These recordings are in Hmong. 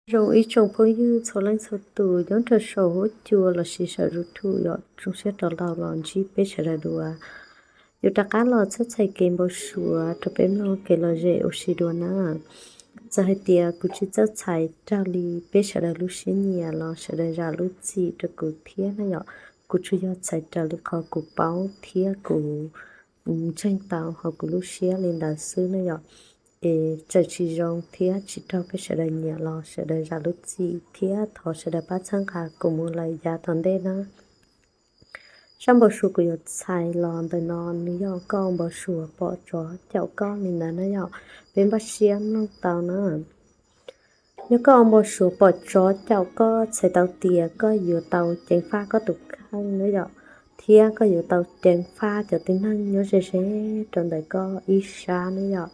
Zoo ib tsoom phooj ywg txhua leej txhua tus nyob rau saum huab cua lossis saum YouTube yom, zoo siab rov los los ntsib peb sawv daws dua. Yuav rov qab los txhawb txhais kev npau suav rau peb mloog kev lom zem ua si dua na. Txawm hais tias kuv tsis txawj txhais raws li peb sawv daws lub siab nyiam los sawv daws zam lub txim rau kuv thiab na yom. Kuv tsuas yog txhais raws li qhov kuv paub thiab kuv ntseeg tau hauv kuv lub siab li ntawd xwb na yom. Es txawm tsis zoo thiab tsis raug peb sawv daws nyiam los sawv daws zam lub txim thiab thov sawv daws pab txhawb nqa kuv mus lawm yav tom ntej na. Zaj npau suav kuv yuav txhais los ntawm no nws yog koj ua npau suav pom tsov caum koj li ntawd na yom. Peb npaj siab mloog tau na. Yog koj ua npau suav pom tsov caum koj txhais tau tias koj yuav tau ceev faj koj tus kheej na yom, thiab koj yuav tau ceev faj cov tib neeg nyob ze ze rau ntawm koj ib sab na yom.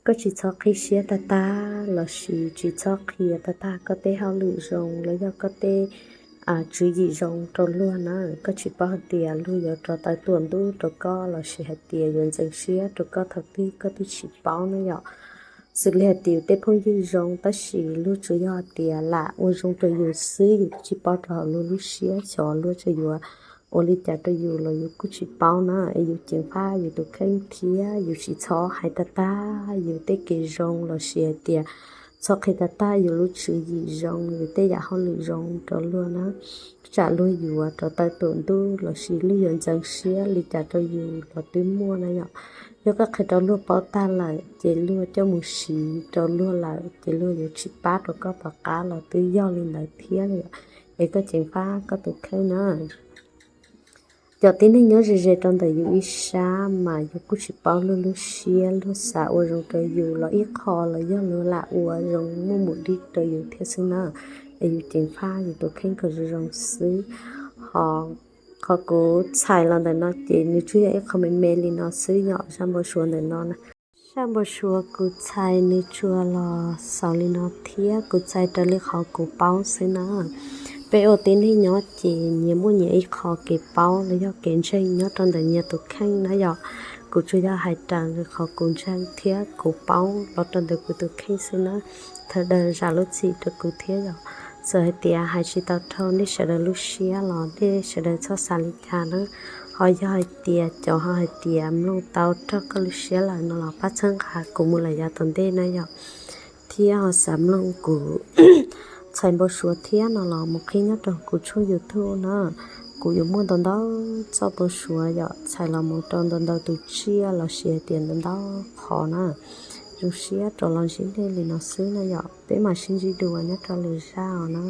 Koj tsis txhob qhib siab tag tag lossis tsis txhob qhia tag tag koj tej hauj lwm zoo los yog koj tej tswv yim zoo rau luag na. Koj tsis paub hais tias luag yuav rov tawm tuam ntuj rau koj lossis hais tias yuav ntxeev siab rau koj thaum twg koj twb tsis paub na yom. Xws li hais tias yus tej phooj ywg zoo tab sis luag tsuas yog hais tias lam ua zoo rau yus xwb, yus twb tsis paub rau hauv luag lub siab xyov luag tseem yuav ua li cas rau yus los yus kuj tsis paub na. Es yus ceev faj yus tus kheej thiab yus tsis txhob hais tag tag yus tej kev zoo lossis hais tias txhob qhia tag tag yus lub tswv yim zoo, yus tej yam hauj lwm zoo rau luag na. Tsam luag yuav rov tawm tuam ntuj lossis luag yuav ntxeev siab li cas rau yus los twb muaj na yom. Yog koj qhia rau luag paub tag lawm ces luag coj mus siv rau luag lawm ces luag yuav tsis pab rau koj tom qab los twb yog li ntawd thiab na yom. Es koj ceev faj koj tus kheej na. Cov tib neeg nyob ze ze rau ntawm yus ib sab mas yus kuj tsis paub luag lub siab, luag xav ua zoo rau yus los ib qho los yog luag lam ua zoo muaj mus dib rau yus thiab xwb na. Es yus ceev faj yus tus kheej kom zoo zoo xwb. Ho qhov kuv txhais los ntawm no ces nws tsuas yog ib qho me me li no xwb yom, zaj npau suav ntawm no na. Zaj npau suav kuv txhais nws tsuas los xaus li no thiab kuv txhais raws li qhov kuv paub xwb na. Peb ua tib neeg nyob ces nyias muaj nyias ib qho kev paub los yog kev ntseeg nyob rau ntawm nyias tus kheej na yom. Kuv tsuas yog hais raws li qhov kuv ntseeg thiab kuv paub los rau ntawm kuv tus kheej xwb na. Thov sawv daws zam lub txim rau kuv thiab yom. Txawm hais tias hais tsis tau raug nej sawv daws lub siab los nej sawv daws txhob xav li cas na. Ho yog hais tias cov ho hais tias mloog tau raug koj lub siab lawm no los pab txhawb nqa kuv mus lawm yav tom ntej na yom. Thiab ho xav mloog kuv txhais npau suav thiab no los mus qhib nyob rau kuv tshooj YouTube na. Kuv yuav muaj ntau ntau txoj npau suav yom, txhais los mus rau ntau ntau tus tsiaj lossis hais tias ntau ntau qhov na. Zoo siab rov los ntsib nej li no xwb na yom, peb mam sib ntsib dua nyob rau lwm zaj os na.